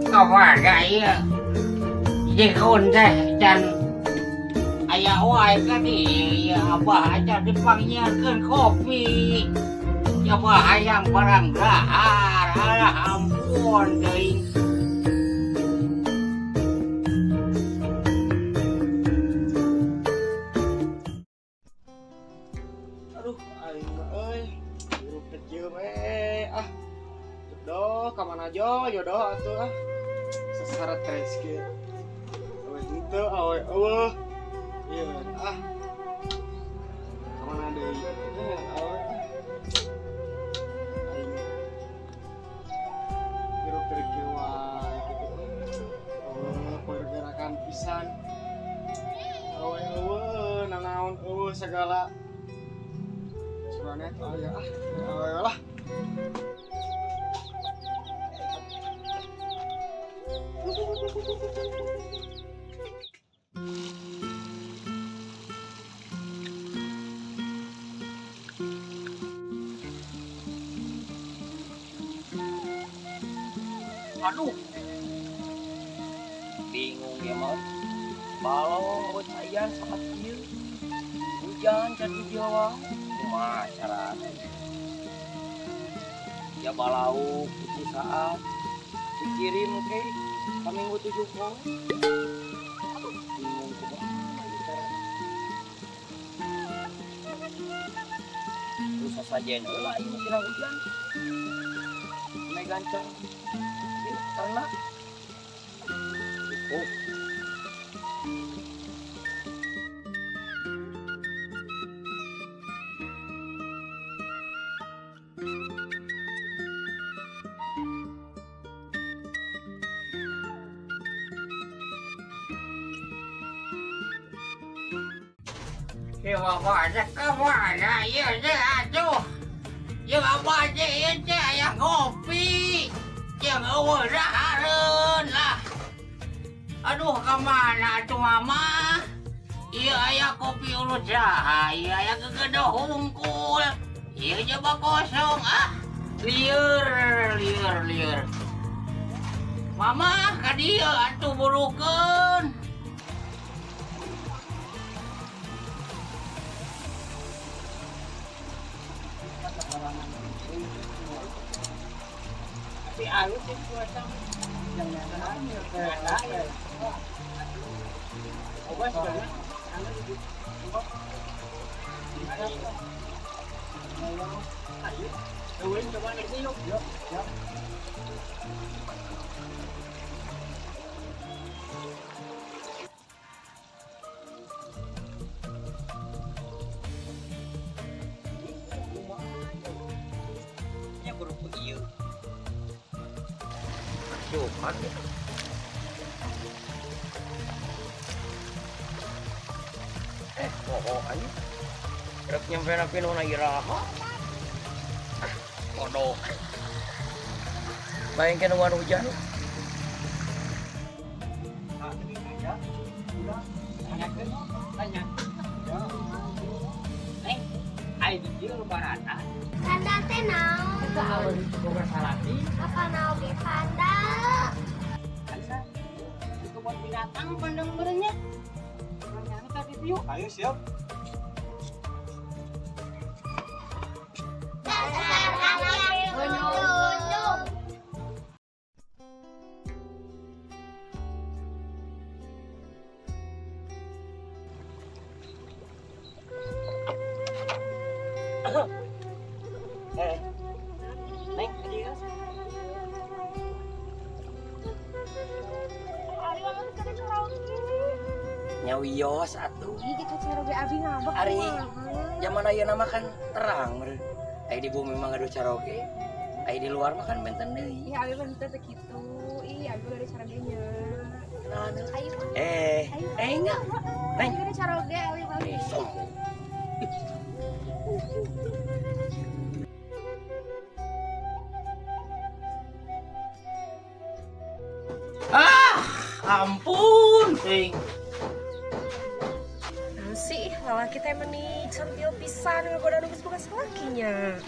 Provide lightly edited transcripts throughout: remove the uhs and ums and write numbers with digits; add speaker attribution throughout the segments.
Speaker 1: Kamana ieu? Jikun teh can aya wae ka dieu, ieu abah aja dipanggilkeun kopi. Coba hayang barang dahar, alah ampun teuing.
Speaker 2: Aduh, aing mah euy. Hirup kecil we ah. Jodoh ka mana jo, jodoh atuh ah. Seseret rezeki. Awe henteu, awe eueuh. Ieu ah. Ka mana deui? Eh, awe ah. Aing hirup kieu wae kitu. Eueuh pergerakan pisan. Awe eueuh nanaon eueuh segala. Suaranya aya ah, awe lah.
Speaker 3: Aduh, bingung ya mah. Balong bocayan saat ieu. Hujan can hijau wae. Kumaha carana? Ya balauk itu saat dikirim ke kaminggu 7 poe. Aduh, bingung kumaha ieu cara. Terus sasajen heula ieu mah tina hujan. Meh gancang. Ieu ternak. Oh.
Speaker 1: Ieu bapak teh ka mana ieu teh atuh? Ieu abah teh ieu teh aya ngopi. Jeung eueuh dahareun lah. Aduh, ka mana atuh mama? Ieu aya kopi urut saha? Ieu aya gegedoh hungkul. Ieu coba kosong ah. Lieur, lieur, lieur. Mama ka dieu atuh burukeun. Tapi alus sih cuaca. Yang ada ya. Obat sebenarnya. Ayo, coba nanti yuk. Yuk, yuk.
Speaker 3: Nya kudu ieu. Cuman poho aja. Rek nyampe na pinu na iraha. Ah, bodoh. Bayangkan wan hujan.
Speaker 1: Ayo barata.
Speaker 4: Panda teh naon?
Speaker 1: Kita awal itu boga salati.
Speaker 4: Apa naon ge panda?
Speaker 1: Bisa. Di kebun binatang pandang berenya. Banyak tadi yuk.
Speaker 2: Ayo siap.
Speaker 4: Dasar anak gunung.
Speaker 3: Neng, dia. Nyawios atuh.
Speaker 5: Ih, gitu caroge abi ngambek.
Speaker 3: Ari zaman ayeuna mah kan terang meureun. Ai di bumi mah gaduh caroge. Ai di luar mah kan benten deui.
Speaker 5: Ih, abi mah henteu teu kitu. Ih, abi mah gaduh carogenya.
Speaker 3: Kenalan heula.
Speaker 5: Ayo.
Speaker 3: Eh, enggak. Neng.
Speaker 5: Abi gaduh caroge, abi mah.
Speaker 3: Eh, sombong.
Speaker 1: Ah, ampun, ting.
Speaker 5: Nah sih, lalaki teh meni centil pisan ngagoda nu geus boga salakinya.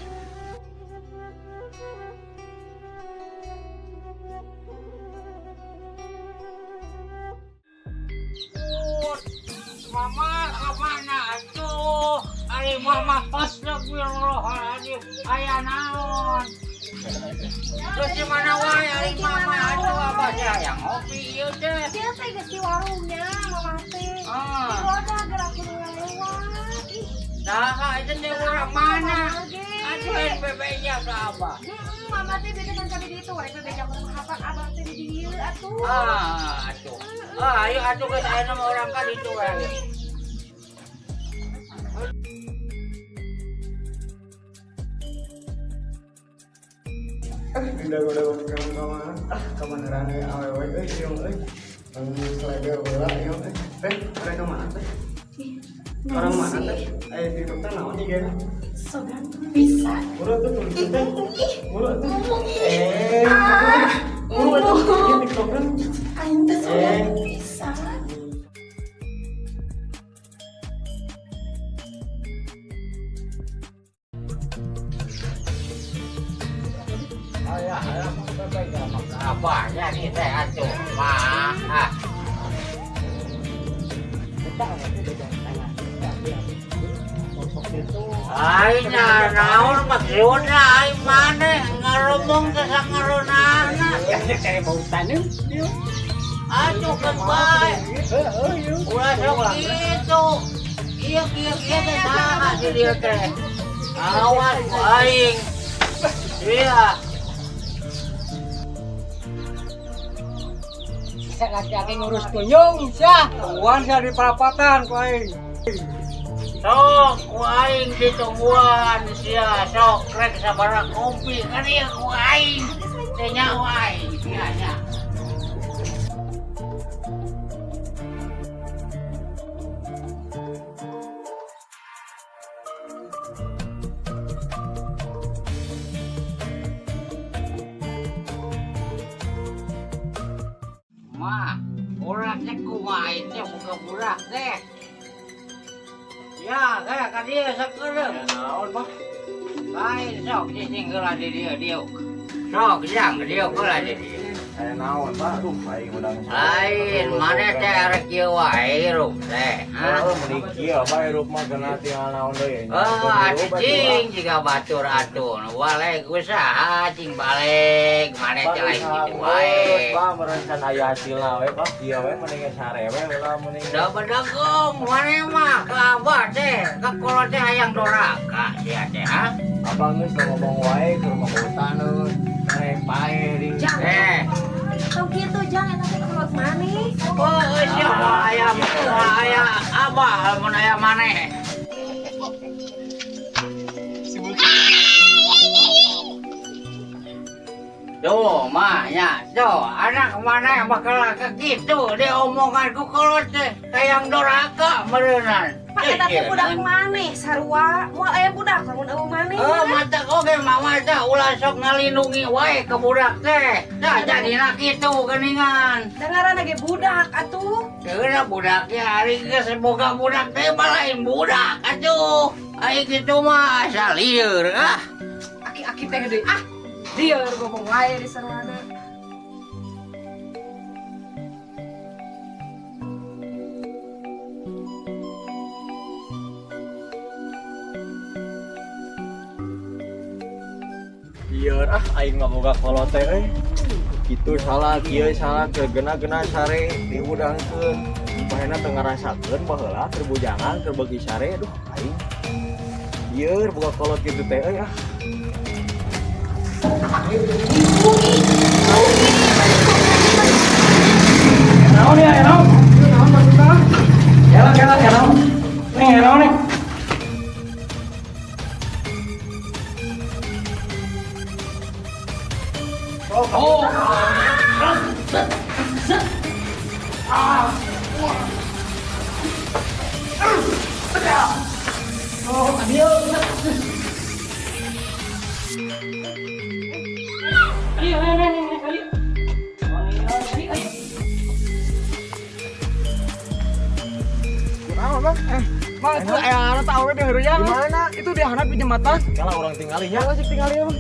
Speaker 1: Mama kemana atuh? Ari mama astagfirullahaladzim. Aya naon? Terus di mana wae ari mama atuh abah teh hayang ngopi ieu teh.
Speaker 5: Dia teh geus di warungnya mama teh.
Speaker 1: Ah.
Speaker 5: Digoda gerak kudu lewat. Ih,
Speaker 1: Nah, itu teh urang mana?
Speaker 5: Oge.
Speaker 1: Aduh, bebeja ka abah.
Speaker 5: Mama teh beda kan kami di itu, rek bebeja kudu apa abah teh di dieu atuh.
Speaker 1: Ah, atuh. Ah, ayo atuh geus aya nama urang ka ditu wae.
Speaker 2: Udah kamu kamana? Ah, kamana rame awewe euy ieu euy. Anu seleger heula ieu euy. Teh, rek ka mana teh? Orang mana teh? Aya TikTok teh naon ieu?
Speaker 5: So ganteng pisan.
Speaker 2: Buru tuh tulis teh. Buru tuh. Eh. Buru tuh ieu TikTok kan.
Speaker 5: Aing teh so
Speaker 2: Eh.
Speaker 5: ganteng pisan.
Speaker 1: Alah, alah, bebeja mah ka abah jadi teh atuh. Mah, ah. Aing naon maksudna aing maneh ngaromong teh sangaronana.
Speaker 3: Cari bau taneuh.
Speaker 1: Atuh kan bae. Ulah sok kitu. Ieu kieu kieu teh saha si dieu teh. Awas ku aing. Iya.
Speaker 3: Bisa laki-laki ngurus tunjung, sia. Tungguan sia di perapatan ku aing.
Speaker 1: Sok ku aing ditungguan sia sok rek sabaraha kopi kan ieu ku aing. Teh nyaho aing sia nya. Mah, urang teh kumaha teh buka budak teh. Ya, kayak ka dieu sakeureup.
Speaker 2: Naon, Pak?
Speaker 1: Lain sok cicing heula di dieu dieu. Sok jang dieu heula di dieu.
Speaker 2: Aya naon, Pak? Aduh, aing udah
Speaker 1: Lain maneh teh arek kieu wae hirup teh. Hah?
Speaker 2: Oh, meni kieu bae hirup mah kena tinggal naon deui.
Speaker 1: Oh, atuh cing jiga batur atuh. Nu balik usaha cing balik maneh teh lain kitu wae.
Speaker 2: Pak, merencan aya hasilna we, Pak. Kieu we mending sare we ulah mending.
Speaker 1: Da bedegong maneh mah ka abah teh, ka kolot teh hayang doraka sia teh ha.
Speaker 2: Abang geus ngomong wae ke rumah hutan sare pae di.
Speaker 5: Jang.
Speaker 1: Eh.
Speaker 5: Tong kitu jang eta teh kolot maneh.
Speaker 1: Oh, sia aya aya abah mun aya maneh. Tuh, mah, ya, tuh, anak mana yang bakal gitu, dia omongan ku kolot teh, kayang doraka meureunan.
Speaker 5: Pak eta teh budak maneh sarua, moal aya budak lamun eueuh maneh.
Speaker 1: Oh, mata oge mama teh ulah sok ngalindungi wae ke budak teh. Dah jadina kitu geuningan.
Speaker 5: Da ngaranna ge budak atuh.
Speaker 1: Keuna budaknya hari geus boga budak teh lain budak atuh. Ai kitu mah asa lieur ah.
Speaker 5: Aki-aki teh deui ah. Lieur ngomong wae di saruana.
Speaker 2: Lieur ah aing mah boga kolot teh euy. Kitu salah, kieu salah, keur gena-gena sare dihudangkeun. Bahena teu ngarasakeun baheula keur bujangan, keur beuki sare aduh aing. Lieur boga kolot kitu teh euy ah.
Speaker 3: Naon ya, naon? Naon maksudna? Jalan, jalan, jalan. Nih, naon nih? Oh. Oh, adio. Ayo, ayo, ayo, ayo, ayo. Ayo, ayo.
Speaker 2: Kunaon, Bang?
Speaker 3: Mak, itu aya anak tahu we diheureuyan.
Speaker 2: Di mana?
Speaker 3: Itu di handap di jembatan.
Speaker 2: Kalau orang tinggalinya,
Speaker 3: Ya, cik tingali ya, Bang.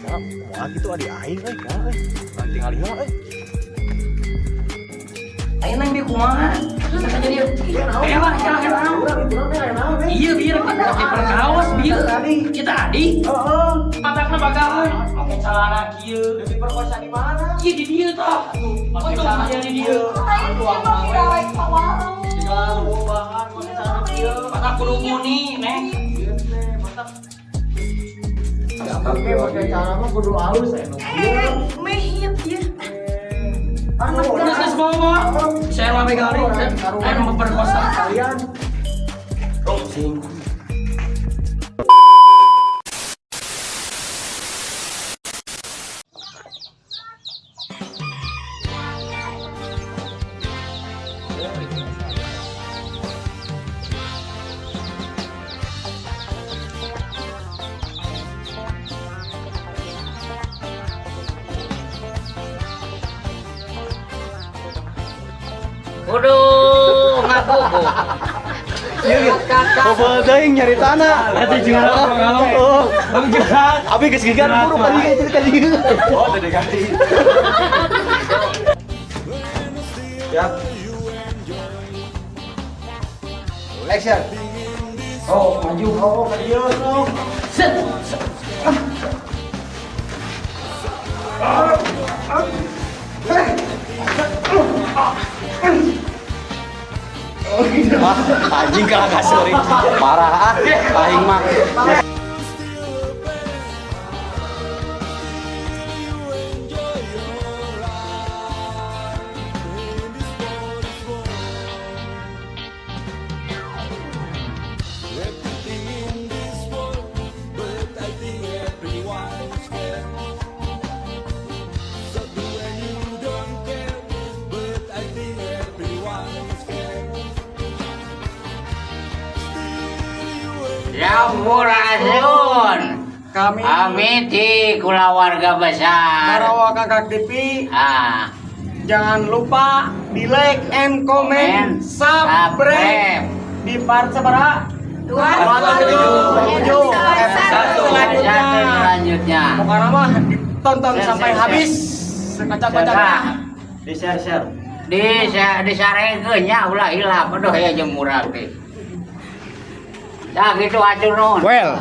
Speaker 2: Kala moal kitu adi aing euy, kala euy. Orang tingali heula euy.
Speaker 3: Ayo nang di kumaha?
Speaker 1: Kela, kela, kela. Iya, biar kita diperkaos, biar. Kita tadi.
Speaker 2: Heeh.
Speaker 1: Patakna bagahan. Oke, celana kieu.
Speaker 2: Diperkosa di mana?
Speaker 1: Iya di dieu tah. Untung aya di dieu.
Speaker 5: Aing sih mah tidak ka warung.
Speaker 2: Bahan make celana kieu.
Speaker 1: Patak kudu muni, Neng.
Speaker 2: Ieu teh matak. Oke, pakai cara mah kudu halus ya.
Speaker 5: Eh, mehit ya.
Speaker 2: Aduh,
Speaker 1: Geus geus bawa. Saya mah begali, saya memperkosa.
Speaker 2: kalian.
Speaker 3: Sing.
Speaker 1: Kudu ngaku.
Speaker 2: Bobo teuing nyari tanah.
Speaker 3: Atuh jual.
Speaker 2: Oh,
Speaker 3: Bang jual.
Speaker 2: abi geus gigan buru kali ieu kali.
Speaker 3: Oh, tadi kali.
Speaker 2: Siap. Action.
Speaker 3: Oh, maju.
Speaker 2: Oh, ka dieu sok.
Speaker 1: Set.
Speaker 3: Wah, anjing kalah kasuri. Parah ah, aing mah.
Speaker 1: Sampurasun.
Speaker 2: Kami
Speaker 1: Kami di kulawarga besar.
Speaker 2: Karawa Kakak TV
Speaker 1: Ah,
Speaker 2: jangan lupa di like and comment,
Speaker 1: Comment,
Speaker 2: subscribe di part sabaraha?
Speaker 5: Dua,
Speaker 2: 27.
Speaker 1: Satu
Speaker 2: Selanjutnya.
Speaker 1: selanjutnya.
Speaker 2: Pokoknya mah ditonton
Speaker 1: Share,
Speaker 2: sampai
Speaker 1: share,
Speaker 2: habis. Sekacak-kacaknya.
Speaker 3: Di share-share.
Speaker 1: Di disarekeun nya ulah hilap aduh ya jeung murah teh. Nah gitu hatur nuhun.
Speaker 2: Well.